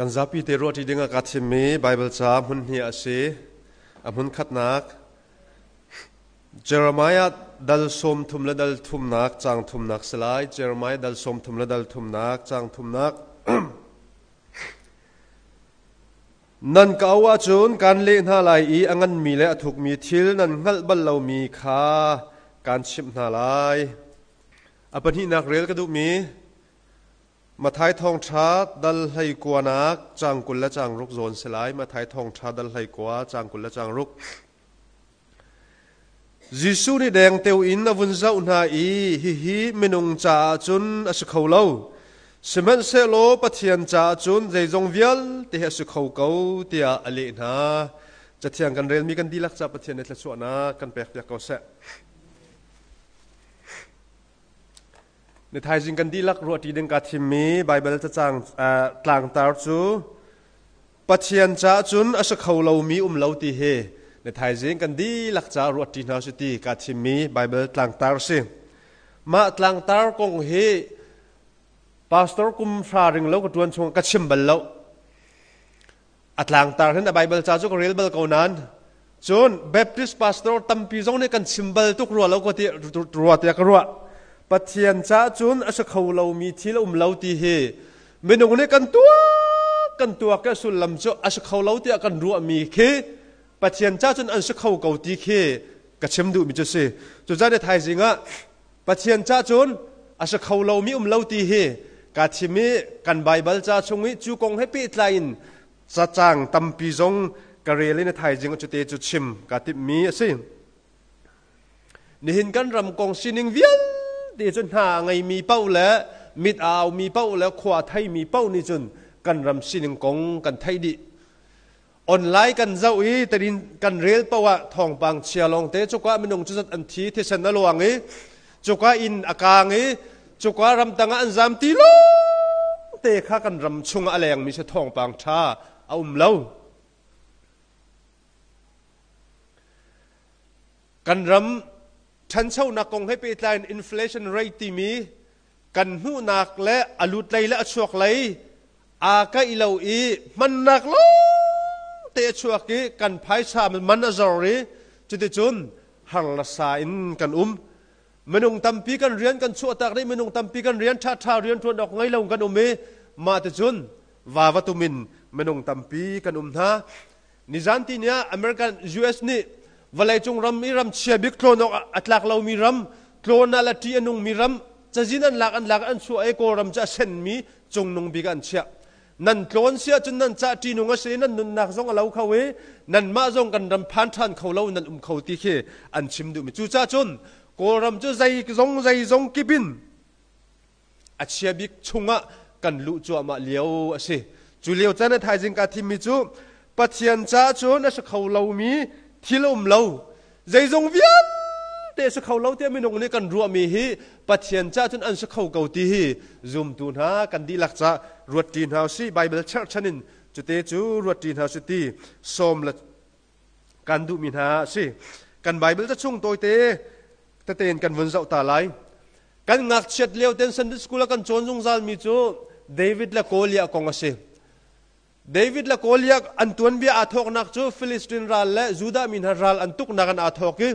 Kan zapi te ruahṭi dingah kaa thimmi Baibal ca hmun hnih a si. A hmun khatnak Jeremiah dal sawm thum le dal thumnak caang thumnak si lai. Jeremiah dal sawm thum le dal thumnak caang thumnak. Nan ka auh ahcun kaan leh hna lai i a nganmi le a thukmi thil nan hngalh bal lomi kha kaan chimh hna lai. A pahnihnak rel ka duhmi Matthai thawngṭha dal hleikuanak caang 20 le caang ruk zawn si lai. Matthai thawngṭha dal 19 caang 20 le caang ruk. Jesuh nih dengteo in a vun zoh hna i hihi minung caah cun a si kho lo. Sihmanhsehlaw Pathian caah cun zeizong vialte hi a si kho ko tiah a leh hna. Cathiang kan relmi kan dihlak caah Pathian nih thluachuahnak kan pekpiak ko seh. Ni thaizing kan dihlak ruahṭi ding kaa thimmi Baibal cacang tlangtar cu Pathian caah cun a si kho lomi um lo ti hi ni thaizing kan dihlak caah ruahṭi hna usih ti kaa thimmi Baibal tlangtar a si. Mah tlangtar kong hi pastor kum hra ring lo ka ṭuan chung ka chim bal lo. A tlangtar hin a Baibal ca cu ka rel bal ko nain cun Baptist pastor tampi zong nih kan chim bal tuk rua lo ko ti rua tiah ka ruah. Pathian caah cun a si kho lomi thil a um lo ti hi minung nih kan tuak kan tuak ke sullam cu a si kho lo tiah kan ruahmi khi Pathian caah cun an si kho ko ti khi ka chim duhmi cu si. Cucaah ni thaizing ah Pathian caah cun a si kho lomi um lo ti hi kaa thim i kan Baibal ca chung i cu kong he pehtlai in cacang tampi zong ka rel in a thaizing cute cu chim kaa timhmi a si. Nihin kan ram kong sining vialte cu hna a ngeimi paoh le mit a aumi paoh le khua a theimi paoh nih cun kan ram sining kong kan theih dih. Online kan zoh i tarin kan rel paoh ah thawngpang chia lawngte cuka minung cu zat an thi thisen a luang i cuka inn a kaang i cuka ramtang ah an zam ti lawngte kha kan ram chungah a lengmi si thawngpang ṭha a um lo. Kan ram ṭhanchonak kong he pehtlai in inflation rate timi kan hmuhnak le a lutlei le a chuaklei aa kaih lo i hmannak lawngte a chuak i kan phaisa man a zor i cuticun harlasa in kan um. Minung tampi kan rian kan chuahtak dih, minung tampi kan rian ṭhaṭha rian ṭuan awk ngei lo kan um i mah ticun vava tum in minung tampi kan um hna. Nizan ti ni ah American US nih vawleicung ram i ram chia bik tlawn awk a tlak lomi ram, tlawn ah le ṭih a nungmi ram cazin an lak an lak an chuah i Kawlram cu a senmi cungnung bik ah an chiah. Nan tlawn si ahcun nan cah ṭihnung a si i nan nunnak zong a lo kho i nanmah zong kan ram phan ṭhan kho lo nan um kho ti khi an chim duhmi. Cucaah cun Kawlram cu zeizong zeizong kip in a chia bik chungah kan luh cuahmah lio a si. Cu lio caan a thaizing kaa thimmi cu Pathian caah cun a si kho lomi thil a um lo. Zeizong vialte a si kho lo tiah minung nih kan ruahmi hi Pathian caah cun an si kho ko ti hi zumtu hna kan dihlak cah ruatṭi hna usih. Baibal cherhchan in cute cu ruatṭi hna usih ti sawm le kan duhmi hna a si. Kan Baibal ca chung tawite tete in kan vun zoh ta lai. Kan ngakchiat lio ten Sunday school ah kan cawn zungzalmi cu David le Goliath kong a si. David le Goliath an tuanbia aa thawknak cu Philistine ral le Judah mi hna ral an tuknak in aa thawk i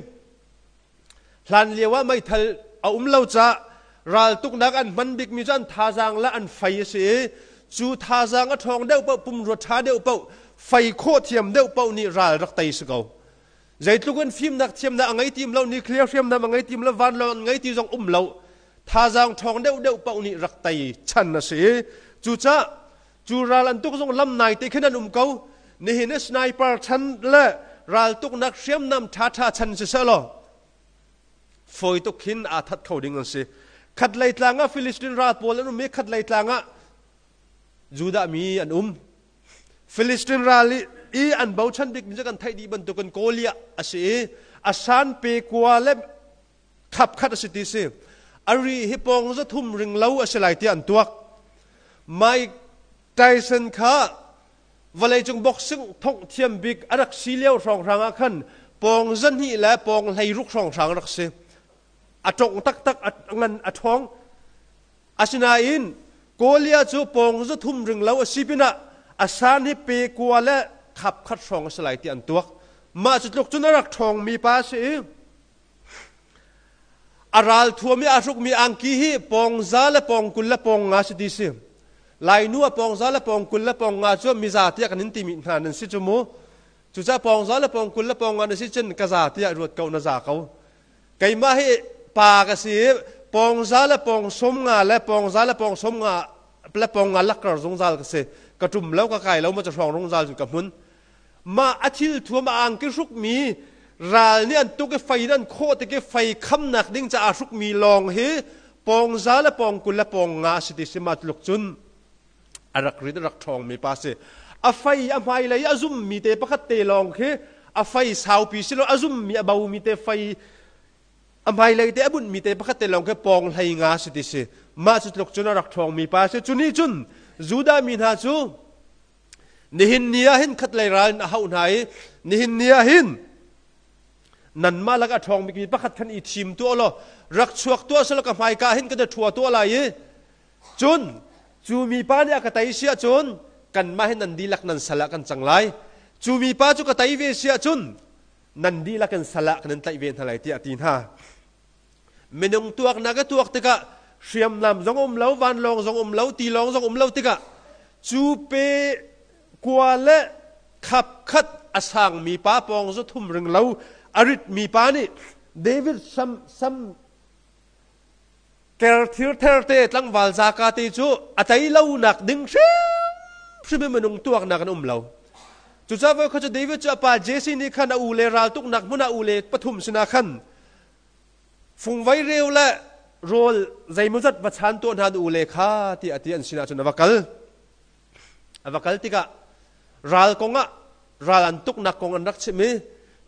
hlan lio ah meithal a um lo caah ral tuknak an hman bikmi cu an thazaang le an fei a si i cu thazaang a ṭhawng deuh paoh pumrua ṭha deuh paoh fei khawh thiam deuh paoh nih ral rak tei si ko. Zeitluk in fimnak thiamnak a ngei tim lo, nuclear hriamnam a ngei tim lo, vanlawng an ngei ti zong um lo. Thazaang ṭhawng deuhdeuh paoh nih rak tei chan a si i cucaah cu ral an tuk zong lam nai te khin an um ko. Nihin i sniper chan le ral tuknak hriamnam ṭhaṭha chan siseh law fawi tuk khin aa that kho ding an si. Khatlei tlang ah Philistine ral pawl an um i khatlei tlang ah Judah mi an um. Filistin ral i an bochan bikmi cu kan theih dih bantukin Goliath a si i a san pe kua le khap khat a si ti si. A ri hi pawng za thum ring lo a si lai tiah an tuak. Mike Tyson kha vawleicung boxing thongh thiam bik a rak si lio hrawnghrang ah khan pawng zahnih le pawng 16 hrawnghrang a rak si. A tongh taktak, a ngan a ṭhawng. Asinain Goliath cu pawng za thum ring lo a si pinah A san hi pe kua le khap khat hrawng a si lai ti an tuak. Mah cu tluk cun a rak ṭhawngmi pa a si i a ral thuam i aa hrukmi angki hi pawngza le pawngkul le pawngnga si ti si. Lainu a pawngza le pawngkul le pawngnga cu miza tiah kan in timi hna nan si cu mu. Cucaah pawngza le pawngkul le pawngnga na si cun ka za tiah ruat ko na za ko. Keimah hi pa ka si i pawngza le pawng sawm nga le pawngza le pawng sawm nga le pawng nga lakkar zungzal ka si. Ka ṭum lo ka kai lo ma ca hrawng rungzal cun ka hmun. Mah a thil thuam a angki hrukmi ral nih an tuk i fei in an khawh tik i fei khamnak ding caah hrukmi lawng hi pawngza le pawngkul le pawngnga a si ti si ma tluk cun a rak rit a rak ṭhawngmi pa si. A fei a hmailei a zummi te pakhat te lawng khi a fei saupi si lo a zummi a bomi te fei a hmailei te a bunhmi te pakhat te lawng khi pawng hlei nga si ti si. Mah cu tluk cun a rak ṭhawngmi pa si. Cu nih cun Judah mi hna cu nihin ni ah hin khatlei ral in a hauh hna i nihin ni ah hin nanmah lak a ṭhawng bikmi pakhat khan i thim tuah law rak chuak tuah selaw ka hmaika hin kan i ṭhua tuah lai i cun cu mipa nih a ka tei si ahcun kanmah hi nan dihlak nan sal ah kan cang lai cu mipa cu ka tei ve si ahcun nan dihlak in sal ah kan in tlaih ve hna lai tiah a ti hna. Minung tuaknak a tuak tikah hriamnam zong um lo, vanlawng zong um lo, tilawng zong um lo tikah cu pe kua le khap khat a sangmi pa pawng zu thum ring lo a ritmi pa nih David sam sam ker thir ther te tlangval zaka te cu a tei lo nak ding hrimhrim in minung tuaknak an um lo. Cucaah voi kha cu David cu a pa Jesse nih khan a u le raltuknak hmun ah u le pathum sinah khan Fungvei reu le rawl zeimawzat va chan tuah hna u le kha tiah a ti an sinah cun a va kal. A va kal tikah ral kong ah ral an tuknak kong an rak chim i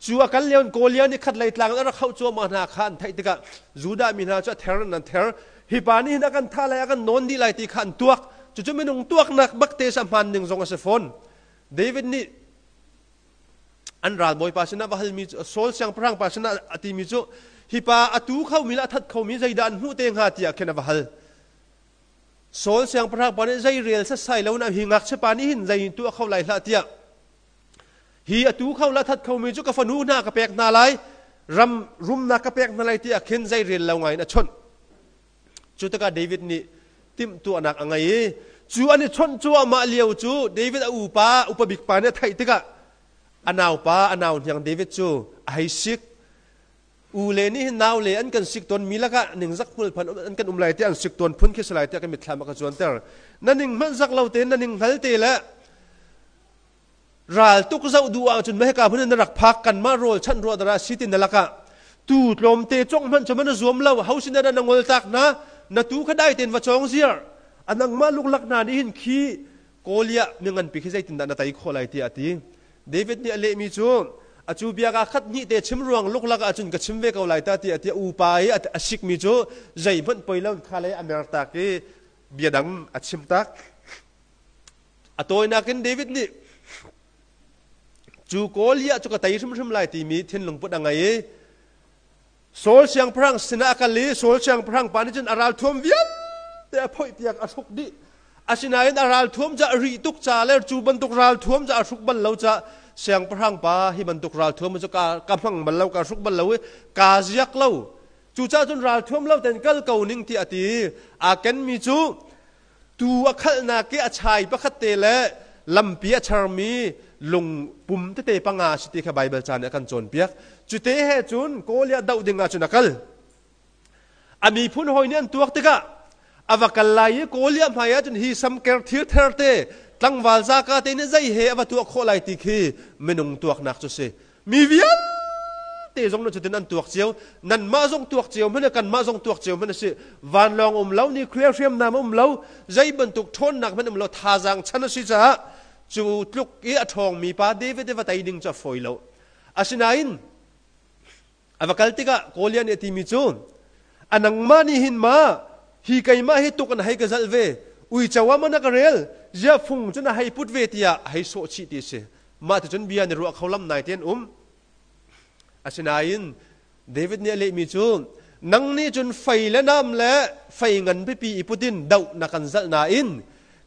cu a kal lio in Goliath nih khat lei tlang in a rak hauh cuahmah hna kha an theih tikah Judah mi hna cu a ther in an ther. Hi pa nih hin a kan thah lai, a kan nawn dih lai ti kha an tuak. Cucu minung tuaknak bak te sa hmaan ning zong a si fawn. David nih an ralbawipa sinah va halmi cu Saul siangpahrang pa sinah a timi cu hi pa a tu khomi le a that khomi zeidah an hmuh te hnga tiah khin a va hal. Saul siangpahrang pa nih zei rel setsai lo na hi ngakchia pa nih hin zei tuah kho lai hlah tiah hi a tu kho la that khomi cu ka fanu hna ka pek hna lai ram rumnak ka pek hna lai tiah khin zei rel lo ngai in a chawnh. Cu tikah David nih timhtuahnak a ngei i cu an i chawnh cuahmah lio cu David a upa upa bik pa nih a theih tikah a naupa a nau hniang David cu a hei sik. U le nih hin nau le an kan sik tawn mi lakah ningzak hmulphan an kan um lai tiah an sik tawn phun khi si lai tiah ka mitthlam a ka cuanter. Na ning hmanh zak lo tein na ning hngal te le Ral tuk zoh duh ahcun mahika hmun in na rak phak kanmah rawl chanh ruah dara si ti na lakah tu tlawmte congh hmanh cu na zuam lo ho sin dah na ngol tak hna na tu kha dai tein va cawng ziar a nangmah luklak hna nih hin khi Goliath mi nganpi khi zeitindah na tei khawh lai tiah a ti David nih a lehmi cu a cu bia ka khat hnih te chim ruang luklak ahcun ka chim ve ko lai ta tiah tiah upa i a sikmi cu zeihmanh poi lo kha lei a mer tak i bia dang a chim tak A tawinak in David nih cu Goliath cu ka tei hrimhrim lai timi thinlung put a ngei i Saul siangpahrang sinah a kal i Saul siangpahrang pa nih cun a ralthuam vialte a phoih tiang a hruk dih. Asinain a ralthuam cu a rih tuk ca le cu bantuk ralthuam cu a hruk bal lo caah siangpahrang pa hi bantuk ralthuam cu ka, ka hmang bal lo, ka hruk bal lo i kaa ziak lo. Cucaah cun ralthuam lo ten kal ko ning ti a ti. Aa kenmi cu Tuu a khalhnak i a chai pakhat te le lampi a charmi lung pum tete panga a si ti kha Baibal ca nih a kan cawnpiak. Cute he cun Goliath doh ding ah cun a kal. A miphun hawi nih an tuak tikah a va kal lai i Goliath hmai ah cun hi samker thil ther te tlangval zaka te nih zei he a va tuah khawh lai ti khi minung tuaknak cu si. Mi vialte zong na cutin an tuak cio. Nanmah zong tuak cio hmanh kanmah zong tuak cio hmanh a si. Vanlawng um lo, nuclear hriamnam um lo, zei bantuk ṭhawnnak hmanh um lo, thazaang chan a si caah cu tluk i a ṭhawngmi pa David i va tei ding cu a fawi lo. Asinain a va kal tikah Goliath nih a timi cu a nangmah nih hin ma hi keimah hi tuk an hei ka zalh ve uico ah maw na ka rel zia fung cu na hei put ve tiah a hei sawh chih ti a si. Mah ticun bia na ruah kho lam nai te an um. Asinain David nih a lehmi cu nang nih cun fei le nam le fei ngan pipi i put in doh na kan zalh nain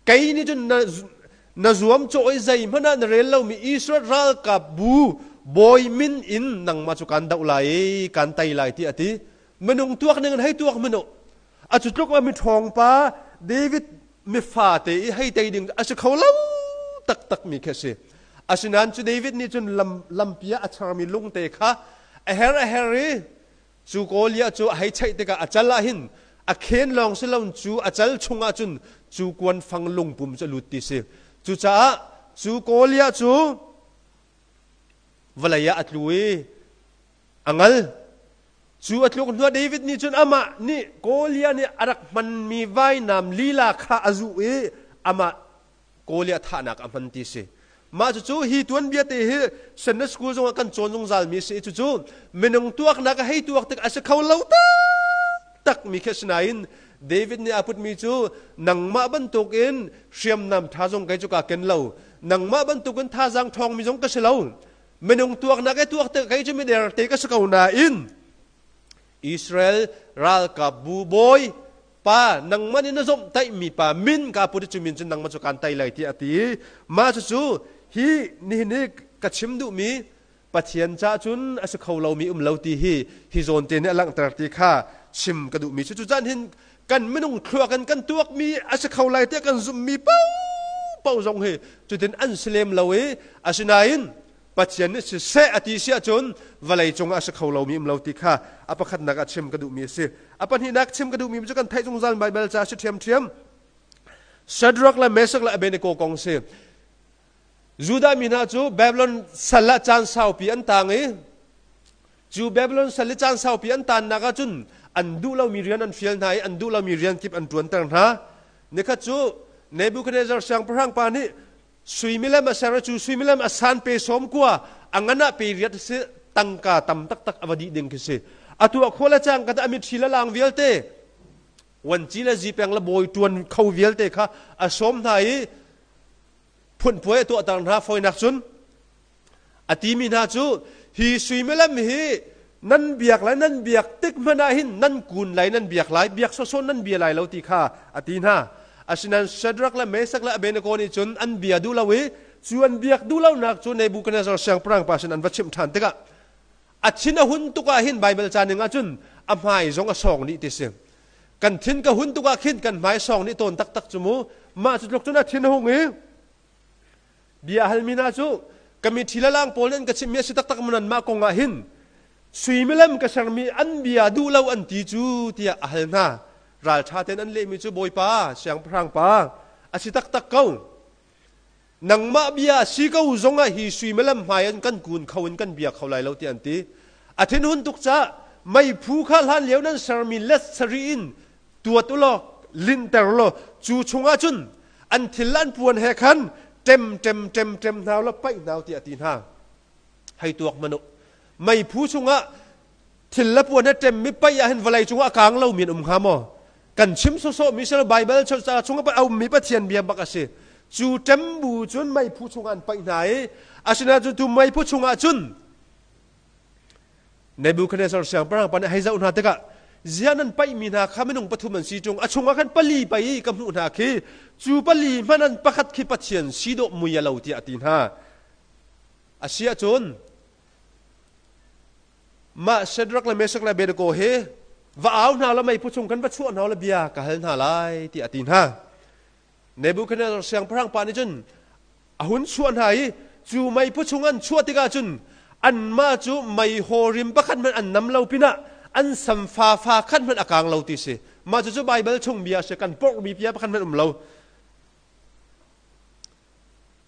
kei nih cun na, Na zuamcawh i zeihmanh ah na rel lomi Israel ralkap bu bawi min in nangmah cu kaan doh lai i kaan tei lai tiah a ti. Minung tuak ning in hei tuak hmanh u. A cu tluk ah miṭhawng pa David mifate i hei tei ding a si kho lo taktakmi khi a si. Asinain cu David nih cun lam, lampi ah a charmi lungte kha a her a her i Cu Goliath cu a hei cheih tikah a cal ah hin a khen lawng si loin cu a cal chungah cun cu kuanfang lungpum cu a lut ti si. Cucaah cu Goliath cu vawlei ah a tlu i a ngal. Cu a tluk hnuah David nih cun amah nih Goliath nih a rak hmanmi vainam lila kha a zuh i amah Goliath thahnak a hman ti si. Mah cucu hi tuanbia te hi Sunday school zongah kan cawn zungzal mi si. Cucu minung tuaknak a hei tuak tik a si kho lo taktak mi khi asinain David nih a putmi cu nangmah bantukin hriamnam tha zong kei cu kaa ken lo. Nangmah bantukin thazaang ṭhawng mi zong ka si lo. Minung tuaknak i tuak tik kei cu mider te ka si ko nain Israel ralkap bu bawi pa nangmah nih na zomhtaihmi pa min ka put i cu min cun nangmah cu kaan tai lai tiah a ti i mah cucu hi nihin i ka chim duhmi Pathian caah cun a si kho lomi um lo ti hi hi zawn te nih a langhter ti kha chim ka duhmi cu cucan hin kan minung thluak in kan tuakmi a si kho lai tiah kan zumhmi paohpaoh zong hi cutin an si lem lo i asinain Pathian nih siseh a ti si ahcun vawlei cungah a si kho lomi um lo ti kha a pakhatnak ah chim ka duhmi a si. A pahnihnak chim ka duhmi cu kan theih zungzal Baibal ca a si ṭhiamṭhiam. Shadrach le Meshach le Abednego kong si. Judah mi hna cu Babylon sal ah caan saupi an tang i cu Babylon sal i caan saupi an tannak ah cun an duh lomi rian an fial hna i an duh lomi rian kip an ṭuanter hna. Nikhat cu Nebuchadnezzar siangpahrang pa nih Suimilam a ser cu suimilam a san pe sawm kua a ngan ah pe riat si tangka tam taktak a va dih ding khi si. Atu a khua le cang ka a mitthli le lang vialte wanci le zipeng le bawi tuan kho vialte kha a sawm hna i phunpuai a tuahter hna fawinak cun A timi hna cu hi suimilam hi nan biak lai nan biak tik hmanh ah hin nan kun lai nan biak lai biak sawsawh nan bia lai lo ti kha a ti hna. Asinain Shadrach le Meshach le Abednego nih cun an bia duh lo i cu an biak duh lonak cu Nebuchadnezzar siangpahrang pa sin an va chimh ṭhan tikah a thin a hun tuk ah hin Baibal ca ning ah cun a hmai zong a sawng dih ti si. Kan thin ka hun tuk ah khin kan hmai sawng nih tawn taktak cu mu. Mah cu tluk cun a thin a hung i Bia halmi hna cu ka mithi le lang pawl nih an ka chimhmi a si taktak maw nanmah kong ah hin suimilam ka sermi an bia duh lo an ti cu tiah a hal hna. Ralṭha tein an lehmi cu Bawipa, siangpahrang pa, a si taktak ko. Nangmah bia a si ko zongah hi suimilam hmai in kan kun kho in kan bia kho lai lo tiah an ti. A thinhun tuk caah meiphu kha hlan lio nan sermi let sarih in tuat u law linhter law cu chungah cun an thil an puan he khan ṭem ṭem ṭem ṭem hna law paih hna tiah a ti hna. Hei tuak hmanh u. Meiphu chungah thil le puan he ṭemmi paih ah hin vawlei cungah a kaang lomi an um hnga maw? Kan chim sawsawh mi silo Baibal ca chungah a ummi Pathian bia bak a si. Cu ṭem bu cun meiphu chungah an paih hna i asinain cu tu meiphu chungah cun Nebuchadnezzar siangpahrang pa nih hei zoh hna tikah ziah nan paihmi hna kha minung pathum an si ṭung a chungah khan pali pei ka hmuh hna khi cu pali hmanh an pakhat khi Pathian si dawh mui a lo tiah a ti hna. A si ahcun mah Shadrach le Meshach le Abednego hi va au hna la meiphu chung khan va chuah hna la bia ka hal hna lai tiah a ti hna. Nebuchadnezzar siangpahrang pa nih cun a hun chuah hna i cu meiphu chung an chuah tikah cun anmah cu meihaw rim pakhat hmanh an nam lo pinah an samfa fa khat hmanh a kang lo ti si. Mah cucu Baibal chung bia a si kan porhmi bia pakhat hmanh um lo.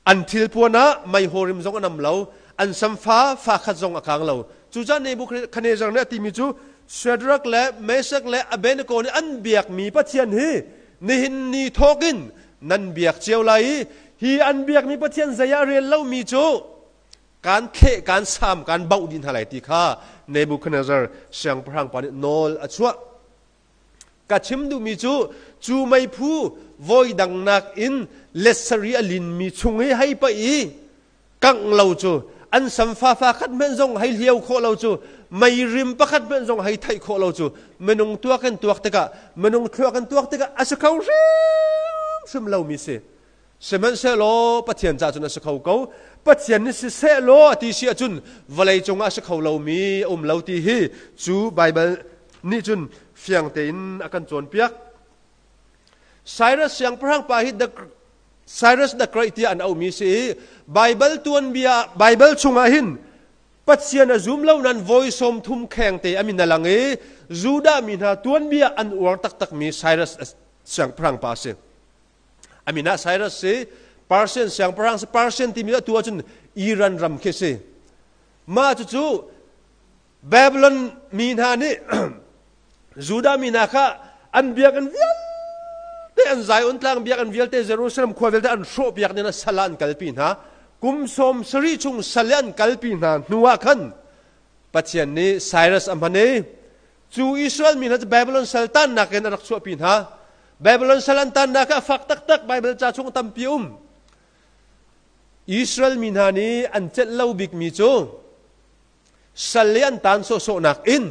An thilpuan ah meihaw rim zong a nam lo, an samfa fa khat zong a kang lo. Cucaah Nebuchadnezzar nih a timi cu Shadrach le Meshach le Abednego nih an biakmi Pathian hi nihin ni thawkin nan biak cio lai i hi an biakmi Pathian zei ah rel lomi cu kan thleh kan sam kan bauh dih hna lai ti kha Nebuchadnezzar siangpahrang pa nih nawl a chuah. Ka chim duhmi cu cu meiphu voi dangnak in let sarih a linmi chung i hei paih i kangh lo cu an samfa fa khat hmanh zong hei hliau khawh lo cu meirim pakhat hmanh zong hei theih khawh lo cu minung tuak in tuak tikah minung thluak in tuak tikah a si kho hrimhrim lomi si. Sihmanhsehlaw Pathian ca cun a si kho ko. Pathian nih siseh law a ti si ahcun vawlei cungah a si kho lomi a um lo ti hi cu Baibal nih cun fiang tein a kan cawnpiak. Cyrus siangpahrang pa hi the Cyrus the Great tiah an auhmi si i Baibal tuanbia Baibal chungah hin Pathian a zum lo nan voi 30 kheng te a min a lang i Judah mi hna tuanbia an uar taktakmi Cyrus siangpahrang pa a si. A min ah Cyrus si, Persian siangpahrang si, Persian timi atu ahcun Iran ram khi si. Mah cucu Babylon mi hna nih Judah mi hna kha an biakinn vialte an Zion tlang biakinn vialte Jerusalem khua vialte an hrawh piak ning sal ah an kalpi hna. Kum 70 chung sal i an kalpi hna hnu ah khan Pathian nih Cyrus a hman i cu Israel mi hna cu Babylon sal tannak in a rak chuahpi hna. Babylon sal an tannak ah fak taktak Baibal ca chung tampi um. Israel mi hna nih an celh lo bikmi cu sal i an tan sawhsawhnak in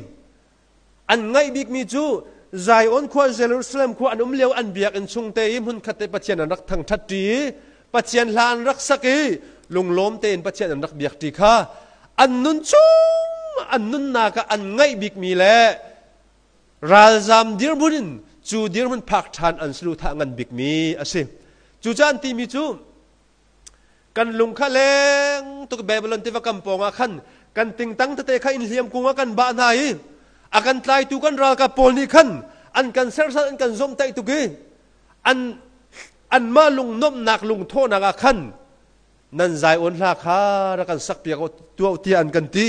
an ngaih bikmi cu Zion khua Jerusalem khua an um lio an biakinn chung te i hmunkhat te Pathian an rak thangṭhat ṭi i Pathian hla an rak sak i lunglawm tein Pathian an rak biak ṭi kha an nun chung an nunnak ah an ngaih bikmi le ralzam dirhmun in cu dirhmun phak ṭhan an saduhthah ngan bikmi a si. Cucaah an timi cu Kan lung kha leng tuk Babylon tiva kam pawng ah khan kan tingtang tete kha in hliam kung ah kan bah hna i a kan tlaitu kan ralkap pawl nih khan an kan serhsat an kan zomhtaih tuk i an anmah lung nuamhnak lungthawhnak ah khan nan Zion hla kha rak kan sakpiak tuah tiah an kan ti.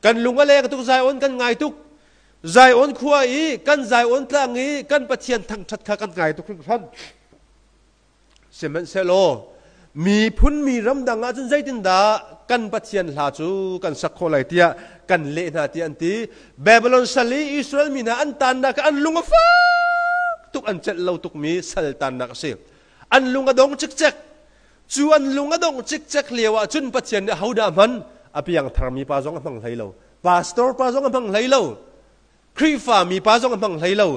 Kan lung a leng tuk Zion kan ngai tuk. Zion khua i kan Zion tlang i kan Pathian thangṭhat kha kan ngai tuk hringhran. Sihmanhsehlaw miphun mi ramdang ah cun zeitindah kan Pathian hla cu kan sak khawh lai tiah kan leh hna tiah an ti. Babylon sal i Israel mi hna an tannak an lung a fak tuk an celh lo tukmi sal tannak a si. An lung a dong cikcek. Cu an lung a dongh cikcek lio ah cun Pathian nih hodah hman a piangthar mi pa zong a hmang hlei lo. Pastor pa zong a hmang hlei lo. Khrihfa mi pa zong a hmang hlei lo.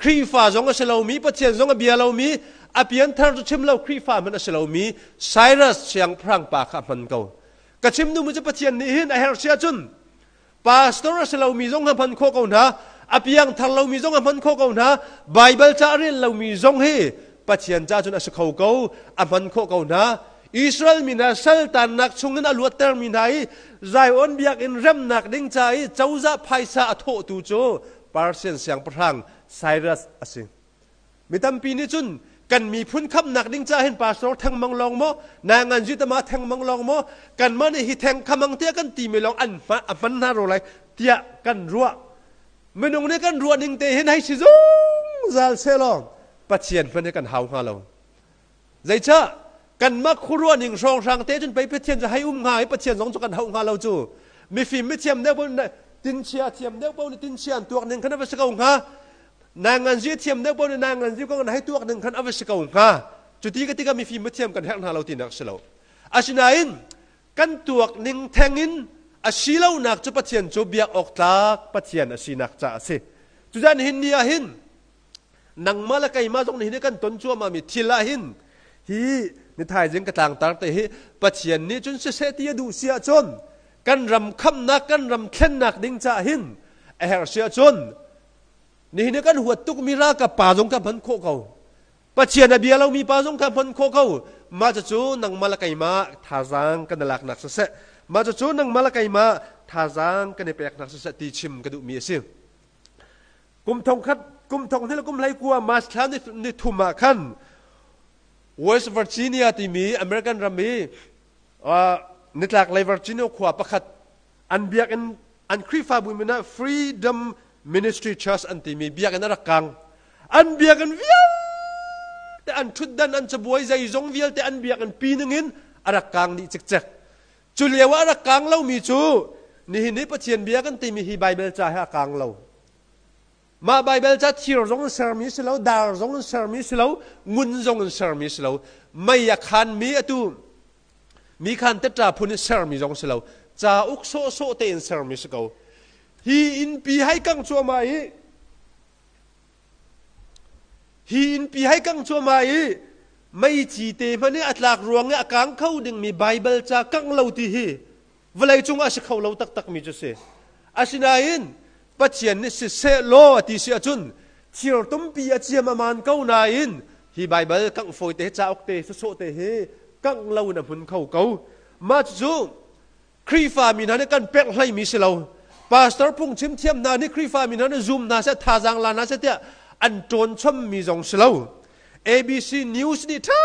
Khrihfa zong a si lomi, Pathian zong a bia lomi, a pianthar cu chim lo Khrihfa hmanh a si lomi Cyrus siangpahrang pa kha a hman ko. Ka chim duhmi cu Pathian nih hin a herh si ahcun pastor a si lomi zong a hman khawh ko hna, a piangthar lomi zong a hman khawh ko hna, Baibal ca a rel lomi zong hi Pathian ca cun a si kho ko, a hman khawh ko hna. Israel mi hna saltannak chungin a luattermi hna i Zion biakinn remnak ding ca i cozah phaisa a thawhtu cu Persian siangpahrang Cyrus a si. Mi tampi nih cun kan miphun khamnak ding ca hin pastor thengmang lawng maw nangan zitama thengmang lawng maw kanmah nih hi theng khamang tiah kan timi lawng an a hman hna ro lai tiah kan ruah minung nih kan ruah ning te hin hei si zungzal selaw Pathian hmanh hi kan hau hnga lo Zeicah kanmah khuaruah ning hrawnghrang te cun pei Pathian cu hei um hnga i Pathian zong cu kan hauh hnga lo cu. Mifim mithiam deuh paoh nih tinchia thiam deuh paoh nih tinchia an tuak ning khan a va si ko hnga. Nanganzi thiam deuh paoh nih nanganzi kong an hei tuak ning khan a va si ko hnga. Cuti ka tikah mifim mithiam kan herh hna lo tinak a si lo. Asinain kan tuak ning theng in a si lonak cu Pathian cu biak awk tlak Pathian a sinak caah a si. Cucaah nihin ni ah hin nangmah le keimah zong nih kan ton cuahmahmi thil ah hin hi ni thaizing ka tlangtar te hi Pathian nih cun siseh ti a duh si ahcun kan ram khamnak kan ram thlennak ding caah hin a herh si ahcun nihin kan huat tukmi ralkap pa zong ka hman khawh ko Pathian a bia lomi pa zong ka hman khawh ko mah cucu nangmah le keimah thazaang kan i laknak siseh mah cucu nangmah le keimah thazaang kan i peknak siseh ti chim ka duhmi a si. Kum thongkhat kum thong hnih le kum 19 March thla ni thum ah khan West Virginia timi American ram i nitlak lei Virginia khua pakhat an biakinn an Khrihfabu min ah Freedom Ministry Church an timi biakinn a rak kang. An biakinn vialte an ṭhutdan an cabuai zeizong vialte an biakinn pi ningin a rak kang dih cikcek. Cu lio ah a rak kang lomi cu nihin i Pathian bia kan timi hi Baibal ca he a kang lo. Mah Baibal ca thir zong in sermi si lo, dar zong in sermi si lo, ngun zong in sermi si lo, mei a khanmi atu mi khan teṭa phun in sermi zong si lo, cauk sawhsawh tein sermi si ko. Hi innpi hai kang cuahmah i hi innpi hai kang cuahmah i. Meici te hmanh i a tlak ruang i a kang kho dingmi Baibal ca kangh lo ti hi vawleicung ah a si kho lo taktakmi cu si. Asinain Pathian nih siseh law a ti si ahcun thir tumpi a ciam a maan ko nain hi Baibal kangh fawi te cauk te sawsawh te hi kangh lo in a hmun kho ko. Mah cucu Khrihfa mi hna nih kan pek hleimi si lo. Pastor phungchim thiam hna nih Khrihfa mi hna nih zum hna seh, thazaang la hna seh tiah an ṭawn chommi zong si lo. ABC News nih ṭha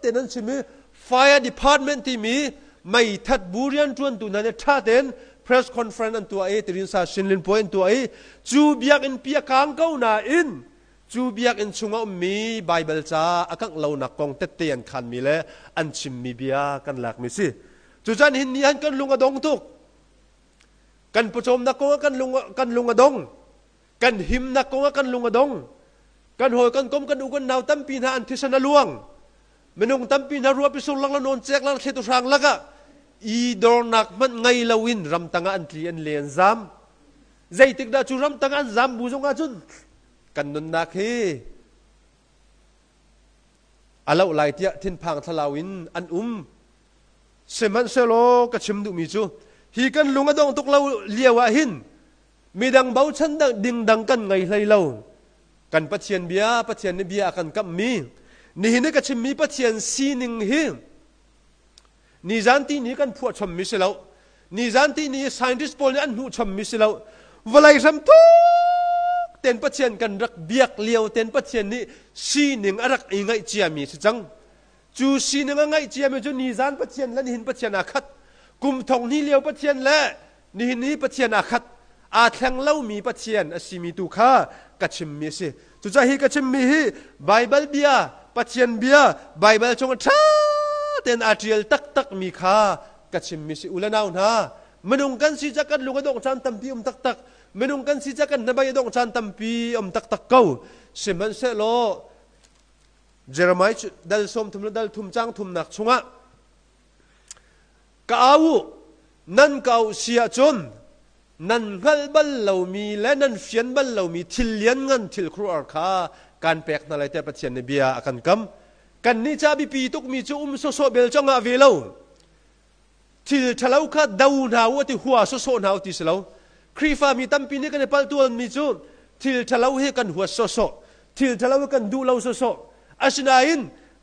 tein an chim i Fire Department timi meithat bu rianṭuantu hna nih ṭha tein press conference an tuah i Tirinsa Shinlin puai an tuah i cu biakinn pi a kang ko nain cu biakinn chung a ummi Baibal ca a kangh lonak kong tette an khanmi le an chimmi bia kan lakmi si. Cucan hin ni han kan lung a dong tuk. Kan pawcawmnak kong ah kan lung kan lung a dong. Kan himnak kong ah kan lung a dong. Kan hawi kan kom kan u kan nau tampi hna an thisen a luang. Minung tampi hna ruahpi sur lang la nawn cek lang thletu hrang lakah i dornak hmanh ngei loin ramtang ah an tli an le an zam. Zeitik dah cu ramtang an zam bu zong ahcun kan nunnak hi a loh lai tiah thinphang thlalau in an um. Sihmanhsehlaw ka chim duhmi cu hi kan lung a dong tuk lo lio ah hin midang bochan ding dang kan ngei hlei lo. Kan Pathian bia, Pathian nih bia a kan kamhmi, nihin i ka chimmi Pathian sining hi nizan ti ni kan phuah chommi si lo. Nizan ti ni scientist pawl nih an hmuh chommi si lo. Vawlei hram tuk ten Pathian kan rak biak lio ten Pathian nih sining a rak i ngaih ciami si cang. Cu sining a ngaih ciami cu nizan Pathian le nihin Pathian aa khat. Kum thong hnih lio Pathian le nihin ni Pathian aa khat. Aa thleng lomi Pathian a simi tu kha ka chimmi a si. Cucaah hi ka chimmi hi Baibal bia, Pathian bia, Baibal chung ṭha tein aa ṭial taktakmi kha ka chimmi si. U le nau hna, minung kan si ca kan lung a dongh caan tampi um taktak. Minung kan si ca kan hnabei a dongh caan tampi um taktak ko. Sihmanhsehlaw Jeremiah cu dal 30 le dal thum cang thumnak chungah ka au u nan ka auh si ahcun nan hngalh bal lomi le nan fian bal lomi thil lianngan thil khuaruahhar kha kan pek hna lai tiah Pathian nih bia a kan kam. Kannih ca biapi tukmi cu um sawsawh bel cu ngah ve lo. Thil ṭhalo kha do hna u ti hua sawsawh hna u ti si lo. Khrihfa mi tampi nih kan i palh tuanmi cu thil ṭhalo hi kan huat sawsawh, thil ṭhalo hi kan duh lo sawsawh. Asinain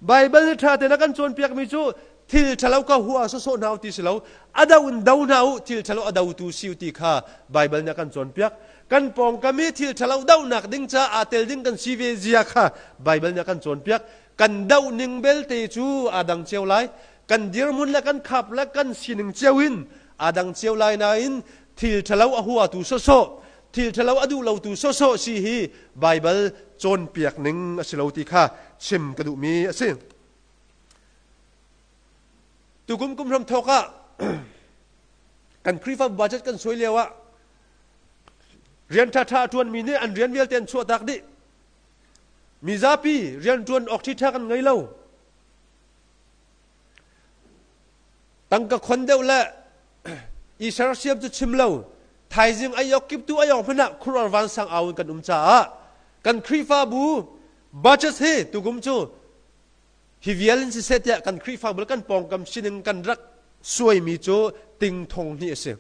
Baibal nih ṭha tein a kan cawnpiakmi cu thil ṭhalo kha hua sawsawh hna u ti si lo, a do in do hna u, thil ṭhalo a dotu si u ti kha Baibal nih a kan cawnpiak. Kan pawngkam i thil ṭhalo dohnak ding caah aa tel ding kan si ve zia kha Baibal nih a kan cawnpiak. Kan doh ning belte cu aa dang cio lai. Kan dirhmun le kan khap le kan sining cio in aa dang cio lai nain thil ṭhalo a huatu sawsawh, thil ṭhalo a duh lotu sawsawh si hi Baibal cawnpiak ning a si lo ti kha chim ka duhmi a si. Tukum kum hram thawk ah kan Khrihfa budget kan suai lio ah rian ṭhaṭha a ṭuanmi nih an rian vialte an chuahtak dih. Mizapi rianṭuan awk ṭhiṭha kan ngei lo. Tangka khon deuh le i sersiam cu chim lo thaizing ai ok kip tu ai ok hmanh ah khuaruahhar vansang au in kan um caah kan Khrihfabu budget hi tukum cu hi vial in siseh tiah kan Khrihfabu le kan pawngkam sining kan rak suaimi cu ting thong hnih a si.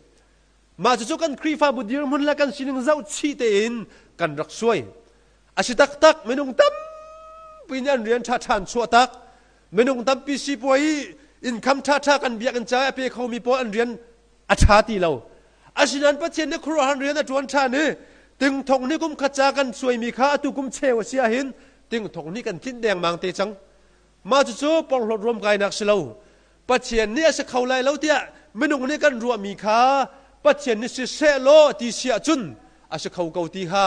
Mah cucu kan Khrihfabu dirhmun le kan sining zoh chih tein kan rak suai. A si taktak minung tampi nih an rian ṭhaṭha an chuah tak. Minung tampi sipuai income ṭhaṭha kan biakinn ca a pe khomi pawl an rian a ṭha ti lo. Asinain Pathian nih khuaruahhar rian a ṭuan ṭhan i tingthong nih kum khat ca kan suaimi kha atu kum cheu a si ahhin tingthong nih kan tlinh dengmang te cang. Mah cucu porhlawt ruamkainak si lo. Pathian nih a si kho lai lo tiah minung nih kan ruahmi kha Pathian nih siseh law ti si ahcun a si kho ko ti kha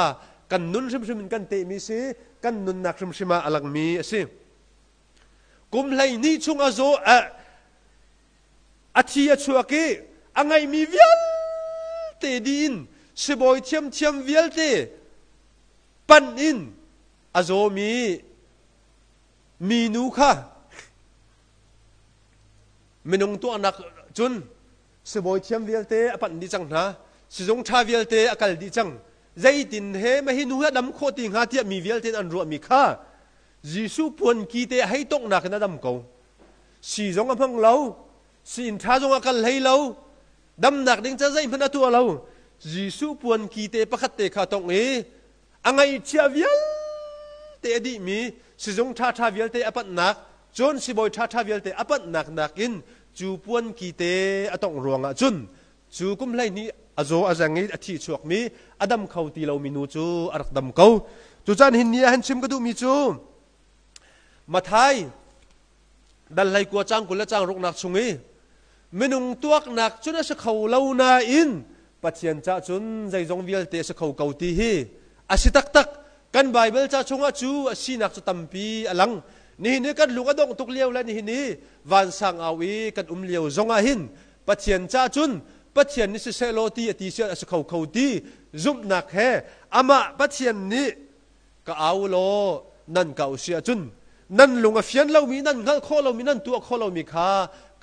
kan nun hrimhrim in kan tehmi si kan nunnak hrimhrim ah a langmi a si. Kum 12 chung a zaw a thi a chuak i a ngeihmi vialte dih in sibawi thiamthiam vialte panh in a zawmi minu kha Minung tuahnak cun sibawi thiam vialte a panh dih cang hna. Sizung ṭha vialte a kal dih cang. Zeitin he mahi nu hi a dam khawh ti hnga tiah mi vialte an ruahmi kha. Jesuh puanki te a hei tonghnak in a dam ko. Si zong a hmang lo, si-inn ṭha zong a kal hlei lo, damnak ding ca zeihmanh a tuah lo. Jesuh puanki te pakhat te kha tongh i a ngaihchia vialte a dihmi sizung ṭhaṭha vialte a panhnak, cun sibawi ṭhaṭha vialte a panhnak nakin cu puanki te a tongh ruangah cun Cu kum 12 a zaw a zeng i a thi chuakmi a dam kho ti lomi nu cu a rak dam ko. Cucan hin ni ah hin chim ka duhmi cu Mathai dal 19 caang 20 le caang ruknak chung i minung tuaknak cun a si kho lo nain Pathian cah cun zeizong vialte a si kho ko ti hi a si taktak. Kan Baibal ca chungah cu a sinak cu tampi a lang. Nihin hi kan lung a dongh tuk lio le nihin hi vansang au i kan um lio zongah hin Pathian ca cun Pathian nih siseh law ti a ti sian a si kho kho ti zumhnak he amah Pathian nih ka au law nan ka au si ahcun nan lung a fian lomi nan hngalh khawh lomi nan tuah khawh lomi kha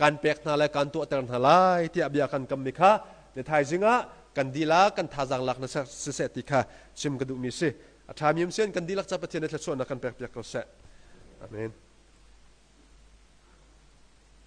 kan pek hna lai kan tuahter hna lai tiah bia kan kammi kha ni thaizing ah kan dihlak kan thazaang lak na siseh ti kha chim ka duhmi si. A ṭhami um sian kan dihlak ca Pathian nih thluachuahnak kan pek piak ko seh. Amen.